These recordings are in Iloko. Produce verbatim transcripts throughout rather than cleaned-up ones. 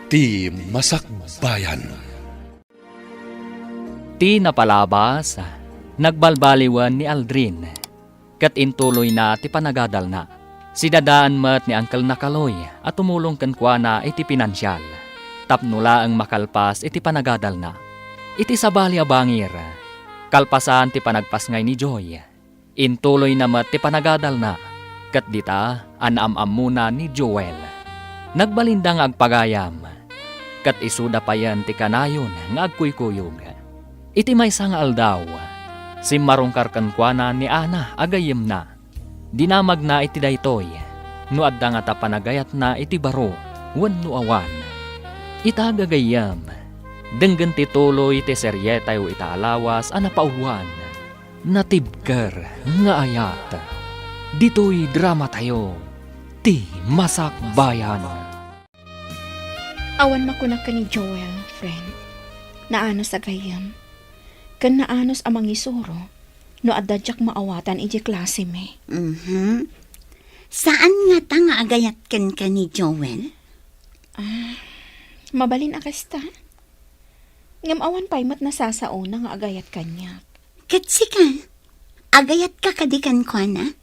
Ti Masakbayan. Ti napalabas, nagbalbaliwen ni Aldrin, ket intuloyna ti panagadalna. Sidadaan met ni Uncle Nakaloy a tumulong kenkuana iti pinansial, tapno laeng makalpas iti panagadalna. Iti sabali a bangir, kalpasan ti panagpasngay ni Joy, intuloyna met ti panagadalna, ket dita a naam-ammona ni Joel. Nagbalinda nga agpagayam, ket isuda payen ti kanayon nga agkuykuyog. Iti maysa nga aldaw, simmarungkar kenkuana ni Ana a gayyemna. Dinamagna iti daytoy, no adda ngata panagayatna iti baro wenno awan. Ita gagayyem, denggen ti tuloy ti serietayo ita a lawas a napauluan. Natibker nga ayat. Ditoy dramatayo, Ti Masakbayan. Awan makunak ken ni Joel, friend. Naanus a gayyem. Ken naanus a mangisuro no adda diak maawatan idiay klasemi. Mhm. Saan ngata nga agayat kenka ni Joel? Ah, mabalin a kasta. Ngem awan pay met nasasaona nga agayat kaniak. Ket sika, agayatka kadi kenkuana?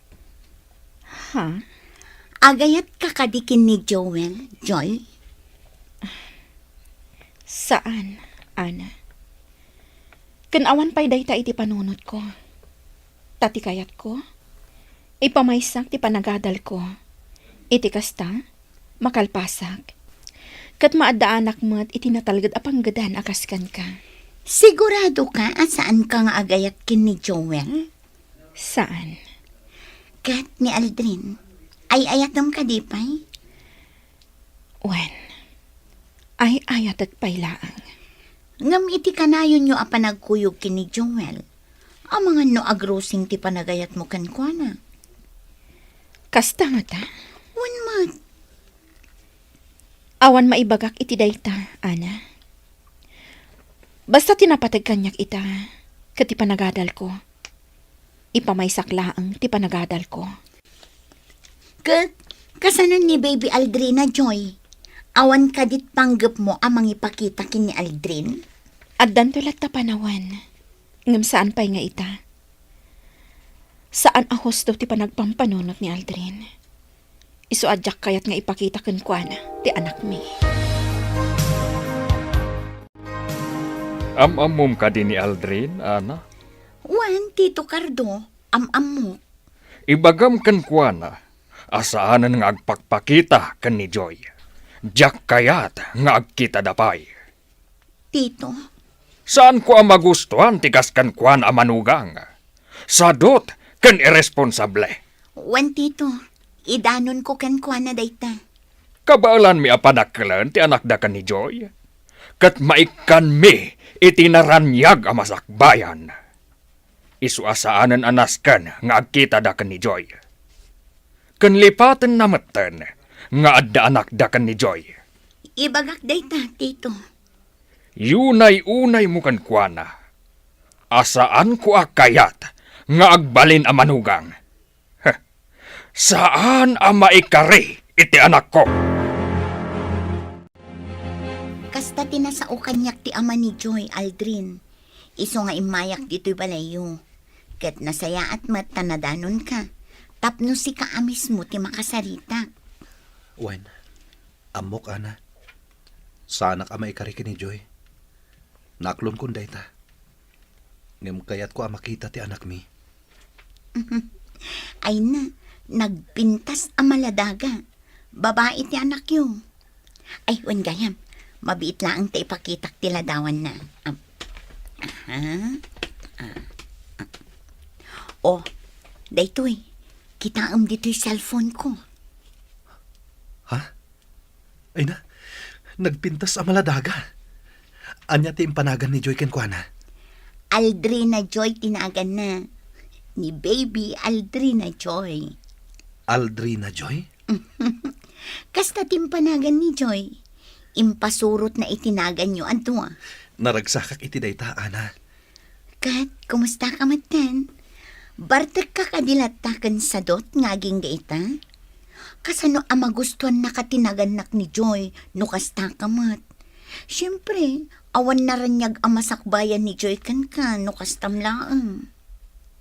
Ha? Agayatka kadi ken ni Joel, Joy? Saan, Ana. Ken awan pay dayta iti panunotko. Ta ti kayatko, ipamaysak ti panagadalko. Iti kasta, makalpasak. Ket maaddaanak met iti natalged a panggedan a kas kenka. Siguradoka a saanka nga agayat ken ni Joel? Saan. Ket ni Aldrin, ay-ayatem kadi pay? Wen, ay-ayatek pay laeng. Ngem iti kanayonyo a panagkuyog ken ni Joel, amangan no agrusing ti panagayatmo kenkuana. Kasta ngata? Wen met. Awan maibagak iti dayta, Ana. Basta ti napateg kaniak ita, ket ti panagadalko. Ipamaysak laeng ti panagadalko. Ket, kasano ni Baby Aldrin a, Joy? Awan kadit panggepmo a mangipakita ken ni Aldrin? Addanto latta panawen, ngem saan pay nga ita. Saan a husto ti panagpampanunot ni Aldrin. Isu a diak kayat nga ipakita kenkuana ti anakmi. Am-ammom kadi ni Aldrin, Ana? Wen, Tito Cardo, am-ammok. Ibagam kenkuana a saanen nga agpakpakita ken ni Joy. Diak kayat nga agkitada pay. Tito. Saanko a magustuan ti kas kenkuana a manugang. Sadut ken irresponsable. Wen, Tito, idanonko kenkuana dayta. Kabaelanmi a panakkelen ti anakda ken ni Joy, ket maikkanmi iti naraniag a masakbayan. Isu a saanen a nasken nga agkitada ken ni Joy. Ken lipatenna metten nga adda anakda ken ni Joy. Ibagak dayta, Tito. Yunay-unaymo kenkuana a saanko a kayat nga agbalin a manugang. Heh, saan a maikari iti anakko. Kasta ti nasao kaniak ti ama ni Joy, Aldrin. Isu nga immayak ditoy balayyo. Ket nasayaat met ta nadanonka, tapno sika a mismo ti makasaritak. Wen, ammok, Ana. Saanak a maikari ken ni Joy. Naaklonkon dayta. Ngem kayatko a makita ti anakmi. Ay na, nagpintas a maladaga. Babai ti anakyo. Ay, wen gayam, mabiit laeng ta ipakitak ti ladawanna. Am, aha. Ah, ah. Oh, daytoy, kitaem ditoy cellphone ko. Ha? Ay na, nagpintas a maladaga. Ania ti impanagan ni Joy kenkuana? Aldrina Joy ti naganna. Ni Baby Aldrina Joy. Aldrina Joy? Kasta ti impanagan ni Joy. Impasurotna iti naganyo a dua. Naragsakak iti dayta, Ana. Ket, kumusta ka metten? Bartekka kadi latta ken sadot nga agingga ita? Kasano a magustuannaka ti nagannak ni Joy no kastaka met? Siempre, awan naraniag a masakbayan ni Joy kenka no kastam laeng.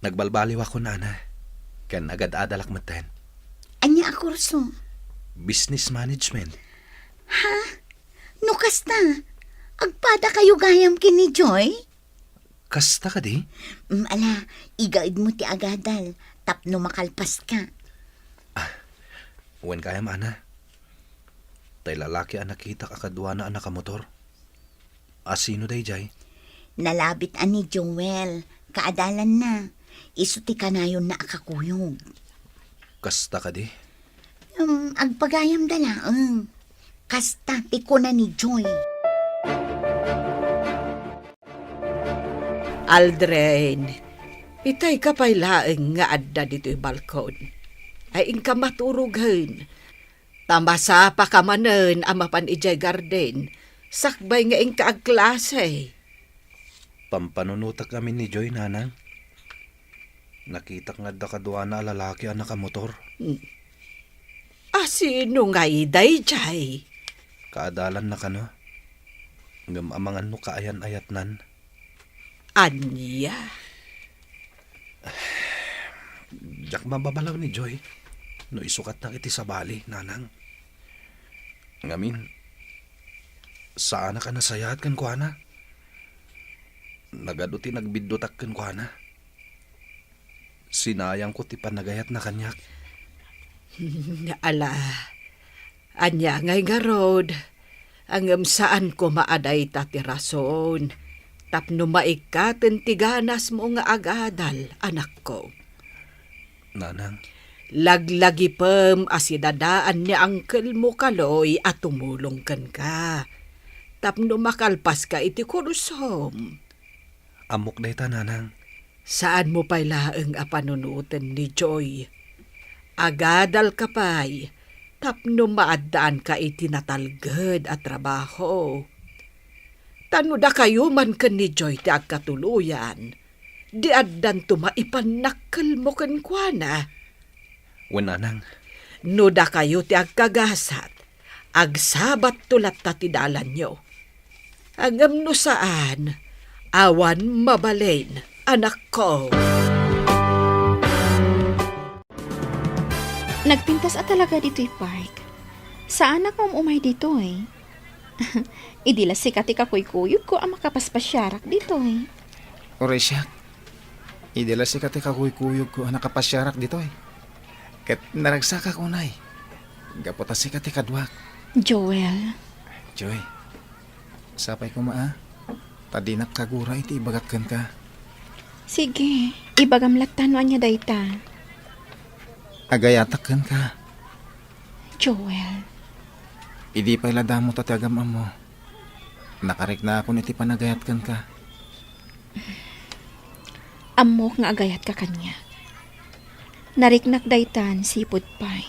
Nagbalbaliwakon, Ana, ken agad-adalak metten. Ania a kurso? Business management. Ha? No kasta, agpadakayo gayam ken ni Joy? Kasta kadi? Mm, ala, igaedmo ti agadal tapno makalpaska. Ah, wen gayam, Ana. Tay lalaki a nakitak a kaduana a nakamotor. A sino daydiay? Nalabit a ni Joel. Kaadalanna. Isu ti kanayonna a kakuyog. Kasta kadi? Um, agpagayamda laeng. Kasta ti kuna ni Joy. Aldrin, itay ka pay laeng nga adda ditoy balkon. Ay, inka maturogen. Ta masapaka manen a mapan idiay garden, sakbay nga inka agklase. Pampanunotak amin ni Joy, Nanang. Nakitak nga adda kaduana a lalaki a nakamotor. Hmm. A sino ngay daydiay? Kaadalanna kano. Ngem amangan no kaayan-ayatnan. Ania? Diak mababalaw ni Joy no isukatnak iti sabali, Nanang. Ngamin, saanak a nasayaat kenkuana. Nagadu ti nagbiddutak kenkuana. Sinayangko ti panagayatna kaniak. Ala, ania ngay ngarud? Ngem saan koma a dayta ti rason tapno maikkaten ti ganasmo nga agadal, anakko. Nanang. Laglagipem a sidadaan ni Uncle mo Kaloy a tumulong kenka tapno makalpaska iti kursom. Ammok dayta, Nanang. Saanmo pay laeng a panunoten ni Joy. Agadalka pay tapno maaddaanka iti natalged a trabaho. Ta no dakayo man ken ni Joy ti agkatuloyan, di addanto maipannakkelmo kenkuana. Wen, Nanang. No dakayo ti agkagasat, agsabatto latta ti dalanyo. Ngem no saan, awan mabalin, anakko. Nagpintas a talaga ditoy park. Saanak nga um-umay ditoy. Idi la sika ti kakuykuyogko a makapaspasiarak ditoy. Uray siak, idi la sika ti kakuykuyogko a nakapasiarak ditoy. Ket naragsakak unay, gapu ta sika ti kaduak. Joel. Joy, sapay koma a, ta dinak kagura iti ibagak kenka. Sige, ibagam latta no ania dayta. Agayatak kenka. Joel. Idi pay la damo ta ti agam-ammo, nakariknaakon iti panagayat kenka. Ammok nga agayatka kaniak. Nariknak daytan sipud pay.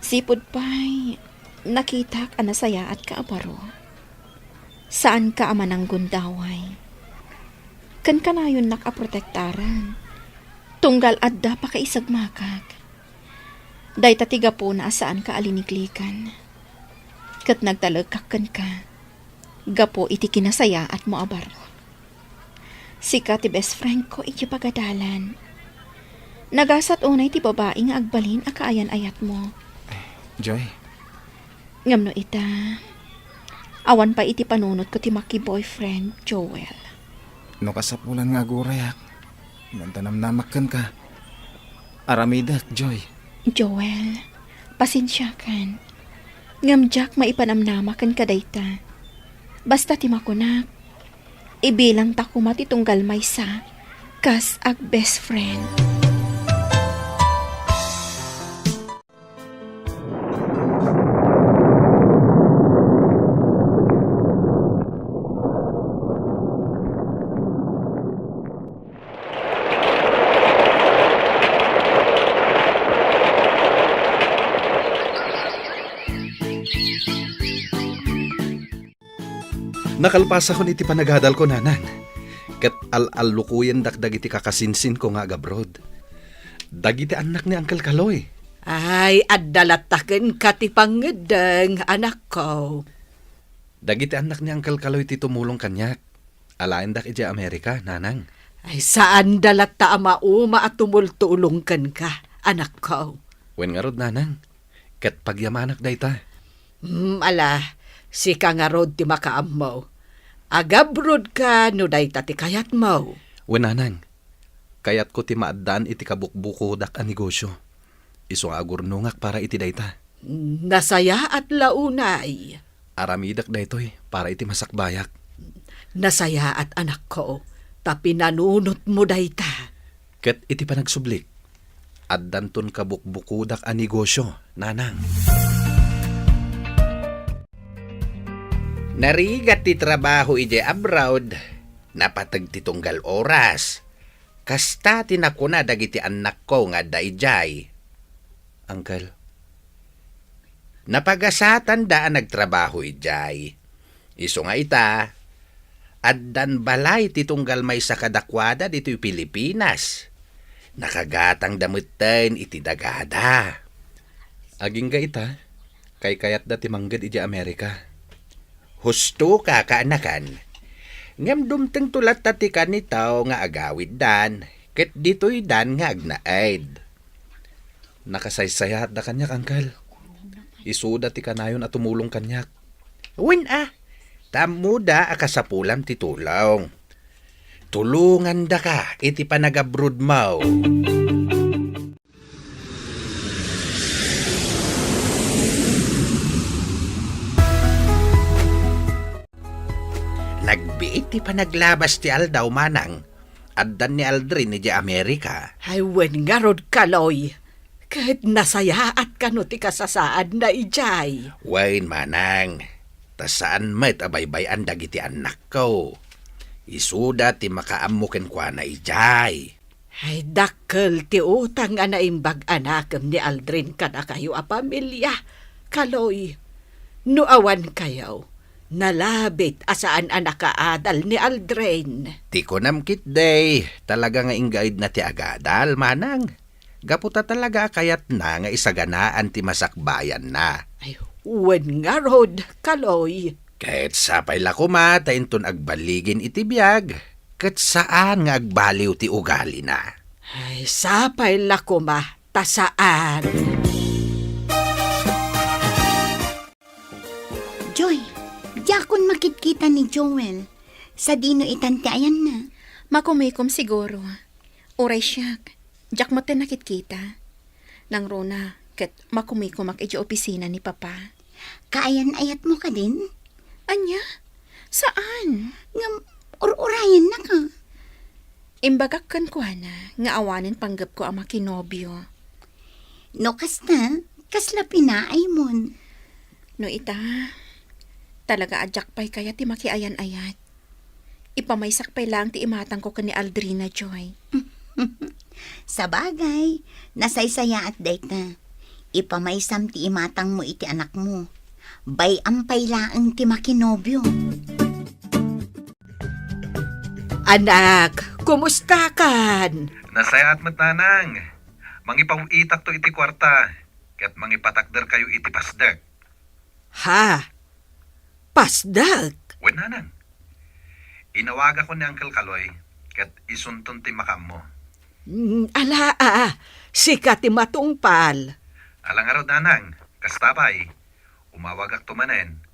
Sipud pay, nakitak a nasayaatka a baro. Saanka a mananggundaway. Ken kanayonnak a protektaran. Tunggal adda pakaisagmakak. Dayta ti gapuna a saanka a liniklikan. Ket nagtalekak kenka gapu iti kinasayaatmo a baro. Sika ti best friend ko iti pagadalan. Nagasat unay ti babai nga agbalin a kaayan-ayatmo. Joy. Ngem no ita, awan pay iti panunotko ti maki-boyfriend, Joel. No kasapulan nga agurayak, ngem ta namnamak kenka, aramidek, Joy. Joel, pasensiakan. Ngem diak maipanamnama kenka dayta. Basta ti makunak, ibilangta koma ti tunggal maysa kas ag-best friend. Nakalpasakon iti panagadalko, Nanang. Ket al-allukoyendak dagiti kakasinsinko nga agabroad. Dagiti annak ni Uncle Kaloy. Ay, adda latta kenka ti pangngeddeng, anakko. Dagiti annak ni Uncle Kaloy ti tumulong kaniak. Alaendak idiay Amerika, nanang. Ay, saanda latta a mauma a tumultulong kenka, anakko. Wen ngarud, nanang, ket pagyamanak dayta. Hmm, ala, sika ngarud ti makaammo. Agabrodka no dayta ti kayatmo. Wen, nanang, kayatko ti maaddaan iti kabukbukodak a negosyo. Isu nga agurnongak para iti dayta. Nasayaat la unay. Aramidek daytoy para iti masakbayak. Nasayaat, anakko, ta pinanunotmo dayta. Ket iti panagsublik, addanton kabukbukodak a negosyo, nanang. Narigat ti trabaho idiay abroad, napateg ti tunggal oras. Kasta ti nakuna dagiti annakko nga adda idiay. Uncle. Napagasatanda a nagtrabaho idiay. Isu nga ita, addan balay ti tunggal maysa kadakuada ditoy Pilipinas. Nakagatangda metten iti dagada. Agingga ita, kaykayatda ti mangged idiay Amerika. Husto ka, kaanakan. Ngem dumtengto latta ti kanitaw nga agawiddan, ket ditoydan nga agnaed. Nakasaysayaatda kaniak, Uncle. Isuda ti kanayon a tumulong kaniak. Wen a, ta ammoda a kasapulam ti tulong. Tulongandaka iti panagabrodmo. Nagbiit ti panaglabas ti aldaw, manang. Addan ni Aldrin idiay Amerika. Ay, wen ngarud, Kaloy. Ket nasayaat kano ti kasasaadna idiay. Wen, manang. Ta saan met a baybay-an dagiti annakko. Isuda ti makaammo kenkuana idiay. Ay, dakkel ti utang a naimbag a nakem ni Aldrin kadakayo a pamilia, Kaloy. No awan kayo, nalabit a saan a nakaadal ni Aldrin. Ti kunam ketdi, talaga nga inggaidna ti agadal, manang. Gapu ta talaga a kayatna nga isaganaan ti masakbayanna. Ay, wen ngarud, Kaloy. Ket sapay la koma ta inton agballigin iti biag, ket saan nga agbaliw ti ugalina. Ay, sapay la koma ta saan. Joy, diakon makitkita ni Joel. Sadino itan ti ayanna? Makumikom siguro. Uray siak, diak met nakitkita. Nangruna, ket makumikomak idiay opisina ni Papa. Kaayan-ayatmo kadin? Ania? Saan? Ngem ur-urayennaka. Imbagak kenkuana nga awanen panggepko a makinobio. No kasta, kasla pinaaymon? No ita, talaga a diak pay kayat ti makiayan-ayat. Ipamaysak pay laeng ti imatangko ken ni Aldrina, Joy. Sabagay, nasaysayaat dayta. Ipamaysam ti imatangmo iti anakmo. Bay-am pay laeng ti makinobio. Anak, kumustakan? Nasayaat met, nanang. Mangipaw-itakto iti kuarta, ket mangipatakderkayo iti pasdek. Ha? Pasdek? Wen, nanang. Inawagakon ni Uncle Kaloy, ket isunton ti makaammo. Mm, ala, a, sika ti matungpal. Ala ngarud, nanang, kasta pay. Umawagakto manen.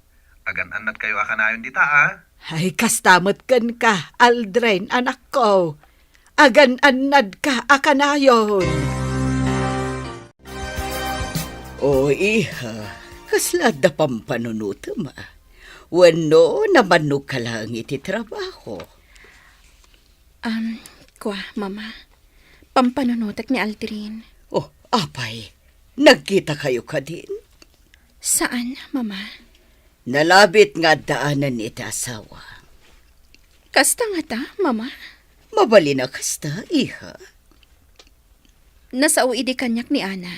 Agan-annadkayo a kanayon dita, a? Ay, kasta met kenka, Aldrin, anakko. Agan-annadka a kanayon. O, iha, kasla adda pampanunotem, a? Wenno, namannogka laeng iti trabaho? Am, kua, Mama. Pampanunotek ni Aldrin. Oh, apay, nagkitakayo kadin? Saan, Mama. Nalabit nga addaanen iti asawa. Kasta ngata, Mama? Mabalin a kasta, iha. Nasao idi kaniak ni Ana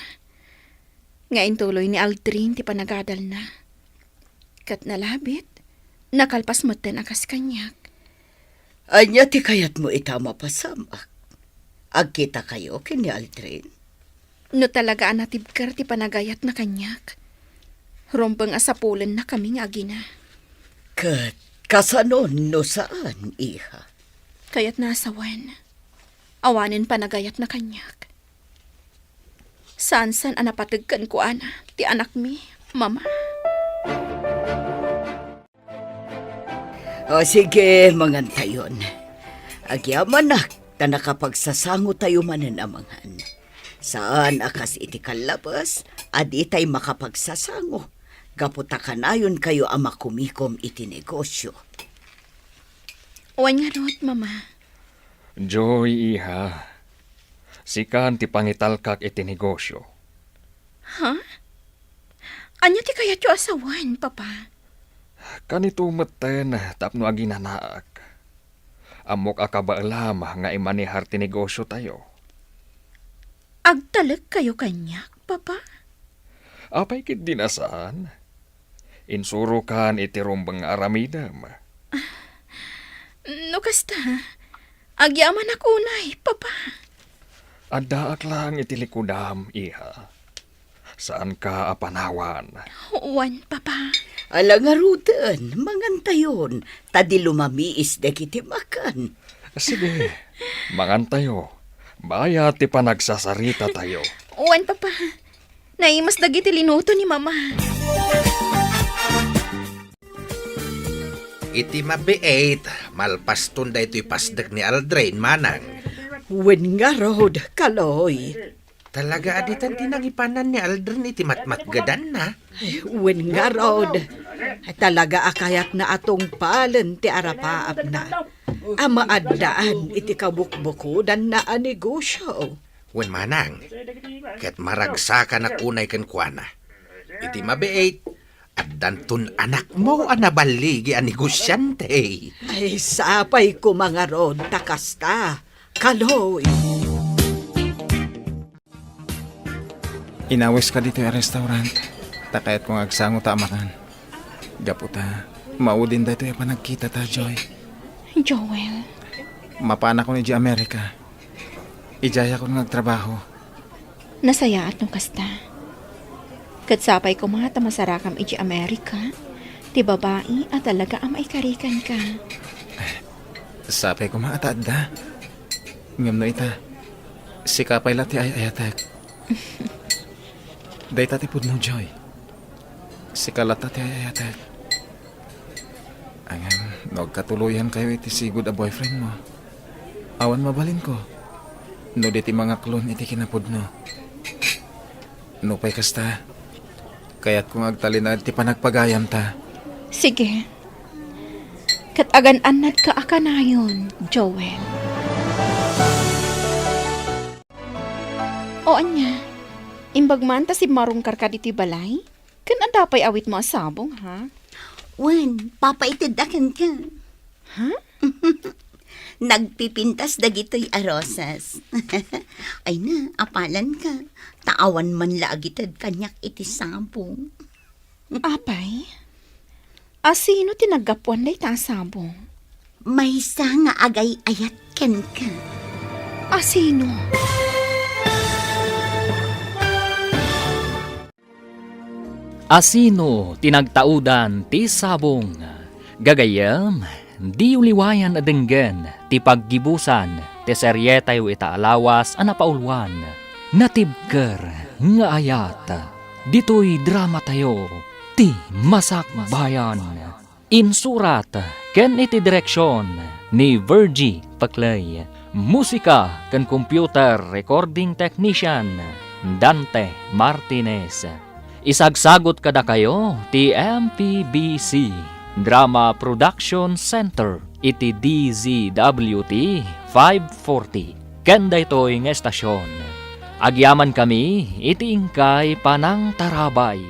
nga intuloy ni Aldrin ti panagadalna. Ket nalabit, nakalpas metten a kas kaniak. Ania ti kayatmo ita a mapasamak? Agkitakayo ken ni Aldrin? No talaga a natibker ti panagayatna kaniak, rumbeng a sapulennakami nga agina. Ket kasano no saan, iha? Kayatna a sawen, awanen panagayatna kaniak. Saansan a napateg kenkuana ti anakmi, Mama. O sige, mangantayon. Agyamanak ta nakapagsasangotayo manen a mangan. Saan a kas iti kallabes a ditay makapagsasango gapu ta kanayonkayo a makumikom iti negosio. Wen ngarud, Mama. Joy, iha, sikan ti pangitalkak iti negosio. Ha? Ania ti kayatyo a sawen, Papa? Kanito metten tapno aginanaak. Ammok a kabaelam nga imanehar ti negosiotayo. Agtalekkayo kaniak, Papa? Apay ketdi a saan? Insurokan iti rumbeng nga aramidem. No kasta, agyamanak unay, Papa. Addaak laeng iti likudam, iha. Saanka a panawan. Wen, Papa. Ala ngaruden, mangantayon, ta di lumamiis dagiti makan. Sige, mangantayo. Bayat ti panagsasaritatayo. Wen, Papa. Naimas dagiti linuto ni Mama. Iti mabiit, malpaston daytoy pasdek ni Aldrin, manang. Wen ngarud, Kaloy. Talaga a ditan ti nangipanan ni Aldrin iti matmatgedanna. Wen ngarud, talaga a kayatna a tungpalen ti arapaapna a maaddaan iti kabukbukodanna a negosio. Wen manang, ket maragsakanak unay kenkuana. Iti mabiit, addanton anakmo a naballigi a negosiante. Ay, sapay koma ngarud ta kasta, Kaloy. Inawiska ditoy a restaurant, ta kayatko nga agsango ta a makan. Gapu ta, maudin daytoy a panagkitata, Joy. Joel. Mapanakon idiay Amerika. Idiayakon nga agtrabaho. Nasayaat no kasta. Ket sapay koma ta masarakam idiay Amerika ti babai a talaga a maikari kenka. Sapay koma a ta adda. Ngem no ita, sika pay la ti ay-ayatek. Dayta ti pudno, Joy. Sika latta ti ay-ayatek. Ngem no agkatuloyankayo iti sigud a boyfriendmo, awan mabalinko no di ti mangaklon iti kinapudno. Nupay kasta, kayatko nga agtalinaed ti panagpagayamta. Sige. Ket agan-annadka a kanayon, Joel. O ania, imbag man ta simmarungkarka ditoy balay? Ken adda pay awitmo a sabong, ha? Wen, papaitedda kenka. Ha? Nagpipintas dagitoy a rosas. Ay na, apalanka. Ta awan man la agited kaniak iti sabong. Apay? Asino ti naggapuan dayta a sabong? Maysa nga agay-ayat kenka. Asino? Asino ti nagtaudan ti sabong? Gagayyem, diyo liwayan a denggen ti paggibusan ti serietayo ita a lawas a napauluan, Natibker nga Ayat. Ditoy dramatayo, Ti Masakbayan. Insurat ken iti direksion ni Virgie Paclay. Musika ken computer recording technician, Dante Martinez. Isagsagut kadakayo ti M P B C Drama Production Center iti D Z W T five forty. Ken daytoy nga estasion, agyamankami iti inkay panangtarabay.